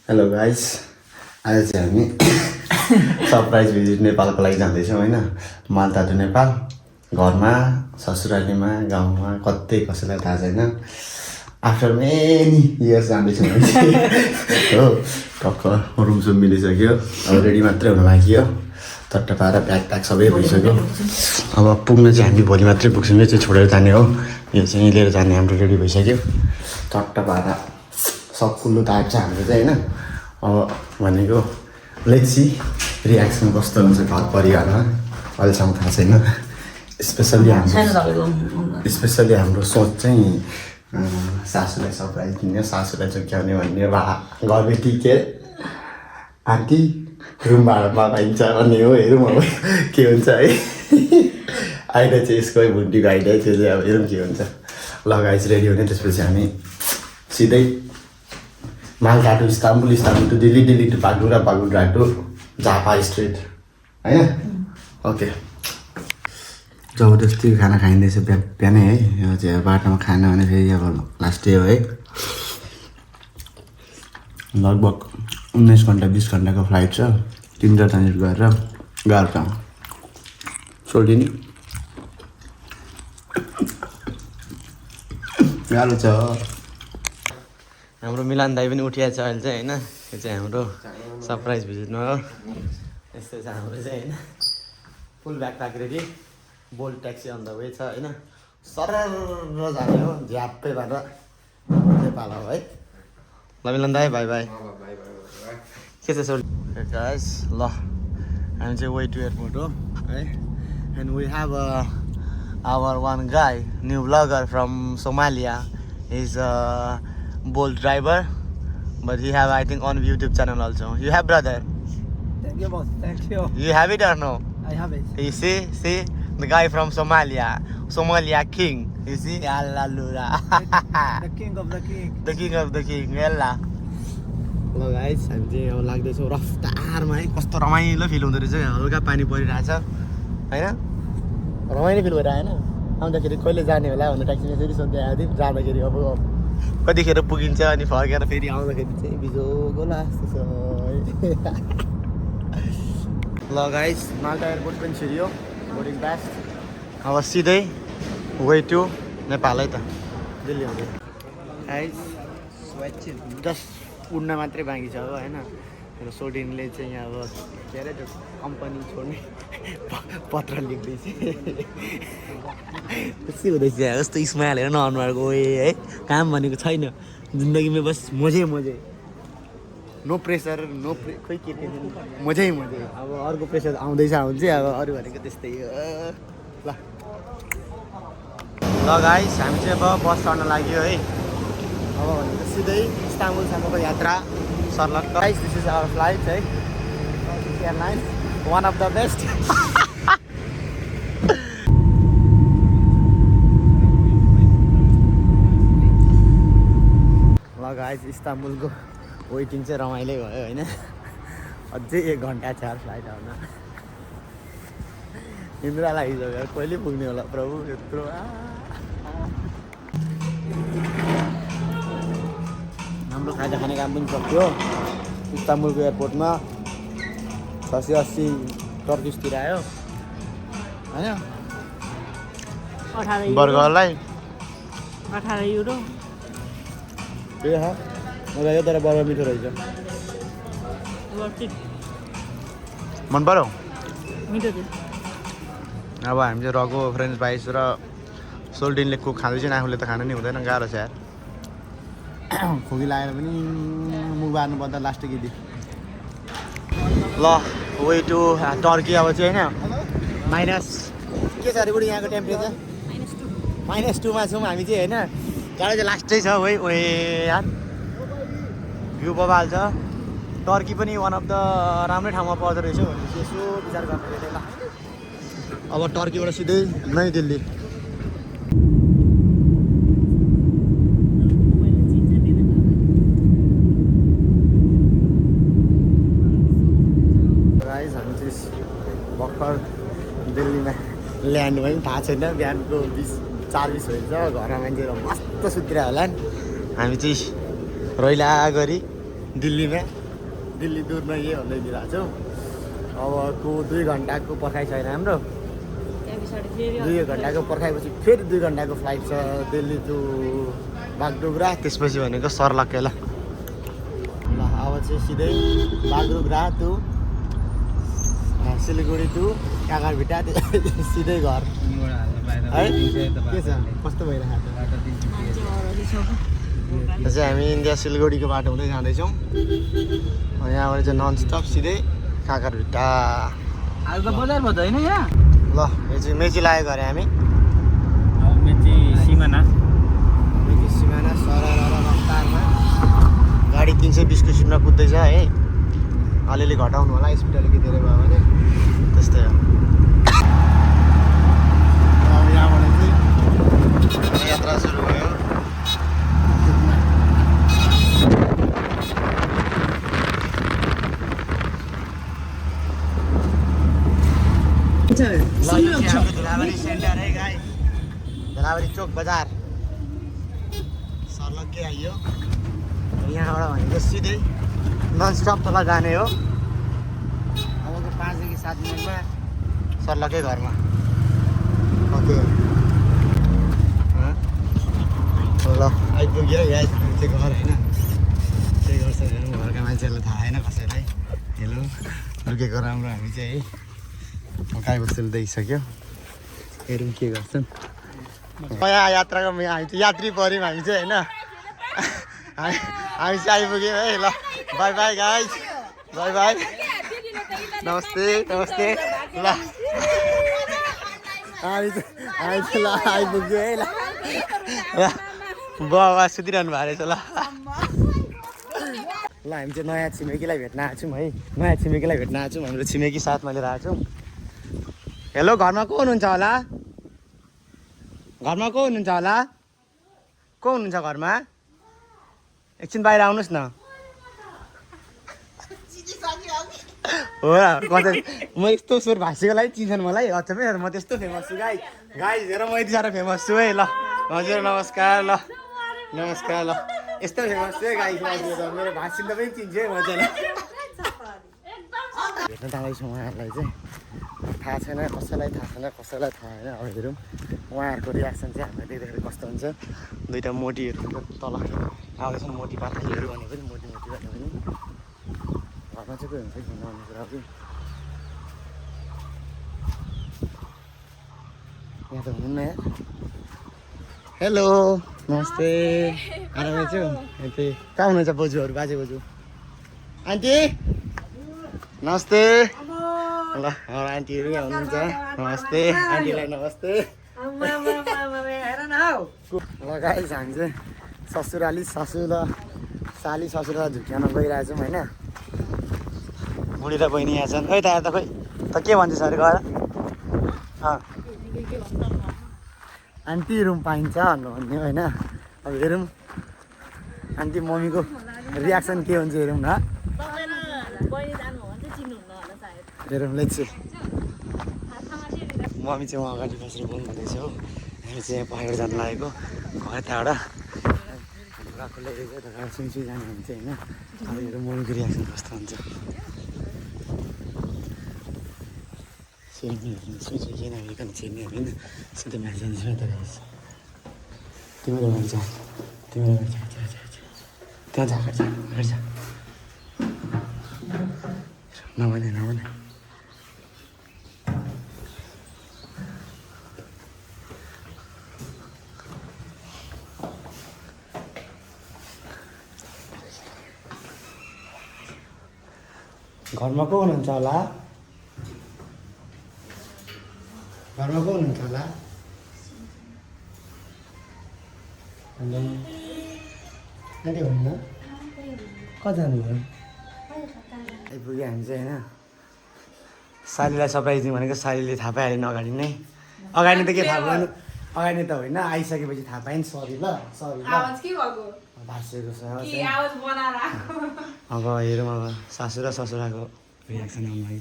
Hello guys, आज चाहिँ हामी सरप्राइज भिजिट नेपालको लागि जाँदैछौँ होइन। मालतातो नेपाल, घरमा, ससुरालीमा, गाउँमा, कतै कसैलाई थाहा छैन। आफ्टर मेनी इयर्स जाँदैछौँ हो। टक्क रुमसुम मिलिसक्यो, अब रेडी मात्रै हुन बाँकी हो। तट्ट पाएर प्याक सबै भइसक्यो। अब पुग्न चाहिँ हामी भोलि मात्रै पुग्छौँ, यो चाहिँ छोडेर जाने हो। यो चाहिँ लिएर जाने हाम्रो रेडी भइसक्यो। तट्ट पाएर सब कुल्लु टाइप छ हाम्रो चाहिँ होइन। अब भनेको लेट्स सी रियाक्सन कस्तो हुन्छ घर परिवारमा, अहिलेसम्म थाहा छैन। स्पेसल्ली हाम्रो सोच चाहिँ सासूलाई सरप्राइज दिने, सासूलाई चुक्याउने भन्ने घरबेटी के आन्टी रुम भाडामा पाइन्छ भन्ने हो। हेरौँ अब के हुन्छ है। आइडिया चाहिँ यसको भुन्टीको आइडिया त्यो चाहिँ अब हेरौँ के हुन्छ। लगाइ चाहिँ रेडी हुने, त्यसपछि हामी सिधै मालगाटो Istanbul to Delhi to Bagdogra to Jhapa straight होइन। ओके, जबरजस्ती खाना खाइँदैछ बिहानै है। यो चाहिँ बाटोमा खाना भने फेरि अब लास्ट डे हो है। लगभग 19 घन्टा 20 घन्टाको फ्लाइट छ। 3 तानिर गएर गाह्रो छ सोल्टिनी, गाह्रो छ। हाम्रो मिलन दाई पनि उठिएको छ अहिले चाहिँ होइन। यो चाहिँ हाम्रो सरप्राइज भिजिटमा हो। यस्तै छ हाम्रो चाहिँ होइन। Full bag ready, Bolt taxi on the way छ होइन। सरर जाने हो, झ्याप्पै भएर नेपाल हो है। ल मिलन दाई, बाई बाई। के छ सोल्टी गाइस? ल हामी चाहिँ वे टु एयरपोर्ट हो है। And we have our one guy, new blogger from Somalia. Is Bolt driver, but he have I think on YouTube channel also. You have brother? Thank you, boss. Thank you. You have it or no? I have it. You see the guy from Somalia king. You see, Allalura. The king of the king. The king of the king. Yalla. Hello guys, हामी चाहिँ अब लाग्दैछौँ रफ्तारमा है। कस्तो रमाइलो feel हुँदो रहेछ, हल्का पानी परिरहेछ होइन। रमाइलो फिल भइरहेको होइन। आउँदाखेरि कहिले जाने होला भनेर ट्याक्सीमा फेरि सोध्दै आएको थिएँ। जाँदाखेरि अब कतिखेर पुगिन्छ अनि फर्केर फेरि आउँदाखेरि चाहिँ बिजोको लास्ट छ। ल गाइस, माल्टा एयरपोर्ट पनि छिरियो, बोर्डिङ पास। अब सिधै वे टु नेपाल है त, दिल्ली हुँदै। गाइस जस्ट उड्न मात्रै बाँकी छ अब होइन। मेरो सोल्टिनले चाहिँ यहाँ अब के अरे त्यो कम्पनी छोड्ने पत्र लेख्दैछ। त्यस्तै हुँदैछ कस्तो स्माइल हेर न अनुहारको है। काम भनेको छैन जिन्दगीमा, बस मजै नो प्रेसर खोइ के मजै। अब अर्को प्रेसर आउँदैछ आउँछ, अब अरू भनेको त्यस्तै हो। ल गाइस, हामी चाहिँ अब बस चढ्न लाग्यो है। अब भनेको सिधै इस्तानबुलसम्मको यात्रा सर्लक। Guys, this is our flight है, airline one of the best. ल गाइस, इस्तानबुलको वेटिङ चाहिँ रमाइलो भयो होइन। अझै 1 घन्टा छ फ्लाइट आउन। इन्द्रा लागिसक्यो, कहिले पुग्ने होला प्रभु यत्रो। हाम्रो खाजा खाने काम पनि सक्यो इस्तानबुलको एयरपोर्टमा। 680 टर्किसतिर आयो होइन। बर्गरलाई 18 युरो। त्यही हो मलाई यो, तर बर्गर मिठो रहेछ। मन पर्यो मिठो थियो। अब हामी चाहिँ रगो, फ्रेन्च फ्राइज र सोल्टिनले कुक खाँदैछौँ। आफूले त खानु नि हुँदैन, गाह्रो छ यार। खोकी लागेर पनि मुख बार्नु पर्दा लास्ट गिदी। ल वे टु टर्की अब चाहिँ होइन। माइनस के छ अरे बुढी यहाँको टेम्परेचर? -2 छौँ हामी चाहिँ होइन। तर चाहिँ लास्टै छ वे यार, भ्यू बबाल छ। टर्की पनि वान अफ द राम्रै ठाउँमा पर्दो रहेछ भनेपछि यसो विचार गर्नु ल। अब टर्कीबाट सिधै नयाँ दिल्ली। गाइस, हामी चाहिँ भर्खर दिल्लीमा ल्यान्ड पनि थाहा छैन। बिहानको 4:20 भइन्छ। घरमा मान्छेहरू मस्त सुत्रिरहेको होला नि। हामी चाहिँ रैला गरी दिल्लीमा दिल्ली दूर नहिए भन्दै दिइरहेको छौँ अबको 2 घन्टाको पर्खाइ छैन हाम्रो 2 घन्टाको पर्खाइपछि फेरि 2 घन्टाको फ्लाइट छ दिल्ली टु बागडोग्रा त्यसपछि भनेको सर्लक्कै ल अब चाहिँ सिधै बागडोग्रा टु सिलगढी टु काँकरभिट्टा सिधै घर है के छ कस्तो भइरहेको छ चाहिँ हामी इन्डिया सिलगढीको बाटो हुँदै जाँदैछौँ यहाँबाट चाहिँ नन स्टप सिधै काँकरभिट्टा आज त बजार भयो त होइन यहाँ ल यो चाहिँ मेची लागेको अरे हामी मेची सिमाना सरर रफ्तारमा गाडी 320 को स्पिडमा कुद्दैछ है अलिअलि घटाउनु होला स्पिड अलिकति धेरै भयो भने त्यस्तै हो अब यहाँबाट चाहिँ यात्रा सुरु भयो धुलाबारी सेन्टर है गाई धुलाबारी चोक बजार सर्लक्कै आइयो यहाँबाट भनेको सिधै नन स्टप तल जाने हो अबको 5 देखि 7 मिनटमा सर्लक्कै घरमा ओके ल आइपुग्यो यहाँ चाहिँ घर होइन त्यही गर्छ घरका मान्छेहरूलाई थाहा होइन कसैलाई हेलो लुकेको राम्रो हामी चाहिँ है गाई बस्तुले देखिसक्यो हेरौँ के गर्छन् यहाँ यात्राको हामी चाहिँ यात्री पऱ्यौँ हामी चाहिँ होइन हामी चाहिँ आइपुग्यौँ है ल by by guys by by नमस्ते नमस्ते ल हामी चाहिँ ल आइपुग्यो है ल बाबा सुतिरहनु भएको रहेछ ल ल हामी चाहिँ नयाँ छिमेकीलाई भेट्न आएको छौँ है नयाँ छिमेकीलाई भेट्न आएको छौँ हाम्रो छिमेकी साथमा लिएर आएको छौँ हेलो घरमा को हुनुहुन्छ होला घरमा को हुनुहुन्छ होला को हुनुहुन्छ घरमा एकछिन बाहिर आउनुहोस् न हो र कसै म यस्तो स्वर भाषीको लागि चिन्छन् मलाई अचम्मै म त्यस्तो फेमस छु गाई हेर म यति साह्रो फेमस छु है ल हजुर नमस्कार ल नमस्कार ल यस्तो फेमस छु है गाई मेरो भाषीले पनि चिन्छ है म चाहिँ भेट्न जाँदैछु उहाँहरूलाई चाहिँ थाहा छैन कसैलाई थाहा छैन कसैलाई थाहा होइन अब हेरौँ उहाँहरूको रियाक्सन चाहिँ हामीले देख्दाखेरि कस्तो हुन्छ दुईवटा मोटीहरू तल आउँदैछन् मोटी पातलीहरू भने पनि मोटी भने पनि घरमा चाहिँ के हुन्छ कि नआउने कुरा कि यहाँ त हुनु न यार हेलो नमस्ते आरामै छु यति कहाँ हुनुहुन्छ बोजूहरू बाजे बोजू आन्टी नमस्ते ल आन्टीहरू यहाँ हुनुहुन्छ नमस्ते आन्टीलाई नमस्ते ल गाइस हामी चाहिँ ससुराली सासू र साली ससुरालाई झुक्याउन गइरहेछौँ होइन बुढी र बहिनी यहाँ छन् खै त यहाँ त खोइ त के भन्छ अरे गएर आन्टी रुम पाइन्छ भन्ने होइन अब हेरौँ आन्टी मम्मीको रियाक्सन के हुन्छ हेरौँ न हेरौँ लेट्स मम्मी चाहिँ उहाँ अगाडि बसेर बोल्नु हुँदैछ हो हामी चाहिँ यहाँ पहाड जानु लागेको घर यताबाट गएको ल्याइरहेछ त घर सुनसुई जाने हुन्छ होइन अब हेरौँ मम्मीको रियाक्सन कस्तो हुन्छ सुनसुई किन नभइकन छिर्ने होइन सिधै माथि जान्छ त तिम्रो भन्छ तिम्रो भन्छ त्यहाँ जा नभने नभने घरमा को हुनुहुन्छ होला घरमा को हुनुहुन्छ होला आन्टी हुनुहुन्न कता जानुभयो आइपुग्यो हामी चाहिँ होइन सालीलाई सरप्राइज दिउँ भनेको सालीले थाहा पाइहाल्यो अगाडि नै अगाडि त के थाहा पाएन अगाडि त होइन आइसकेपछि थाहा पाएँ नि सरी ल सरी ल भाषेको छ अब हेरौँ अब सासू र ससुराको रियाक्सन आउनु लागि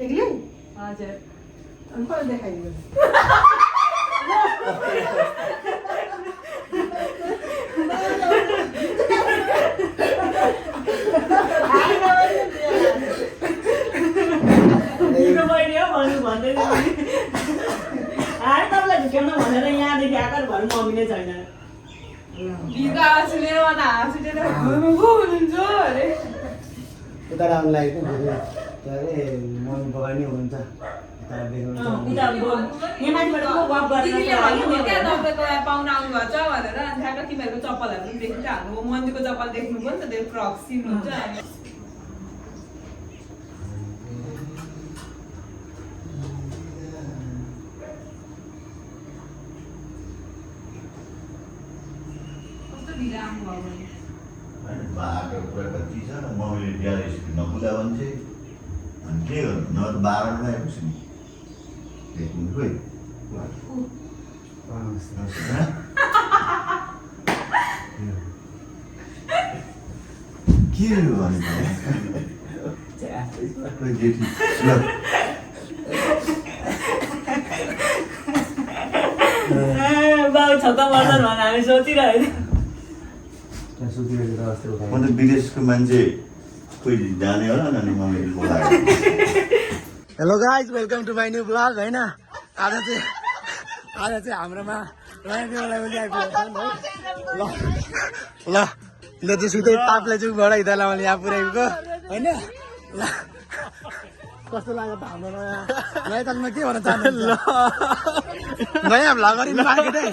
एक्लै हजुर अनि कहिले देखाइदिनु यहाँदेखि आकार घर मम्मी छैन उता राम्रो लागेको थियो के अरे मम्मी बगानी हुनुहुन्छ पाहुना आउनु भएको छ भनेर अनि ठ्याक्क तिमीहरूको चप्पलहरू पनि देख्नु हाम्रो मन्दिरको चप्पल देख्नु पनि त त्यो क्रक्स सिक्नुहुन्छ बाटो पुरा कति छ मम्मीले बिहार स्कुल नपुगा भन्छ अनि के गर्नु न 12 आएपछि नि देख्नु खोइ के भने खोइ जेठी बाबु छक्का पर्छन् भने हामी सोचिरहेको म त विदेशको मान्छे कोही जाने होला अनि मम्मीले बोलायो hello guys welcome to my new blog होइन आज चाहिँ हाम्रोमा नयाँ बेलामा आइपुगेको छ ल ल ल त्यसुकै तापले जुबाट हिँड्दा मैले यहाँ पुऱ्याएको होइन ल कस्तो लाग्यो त हाम्रो नयाँ तालमा के भन्न चाहनु ल नयाँ भ्लगर इन मार्केट है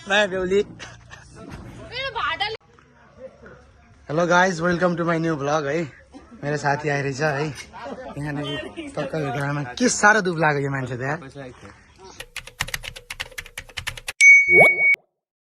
नयाँ बेहुली hello guys welcome to my new blog है मेरो साथी आइरहेछ है यहाँनिर टक्क भेट्दामा के साह्रो दुख लाग्यो यो मान्छे त यार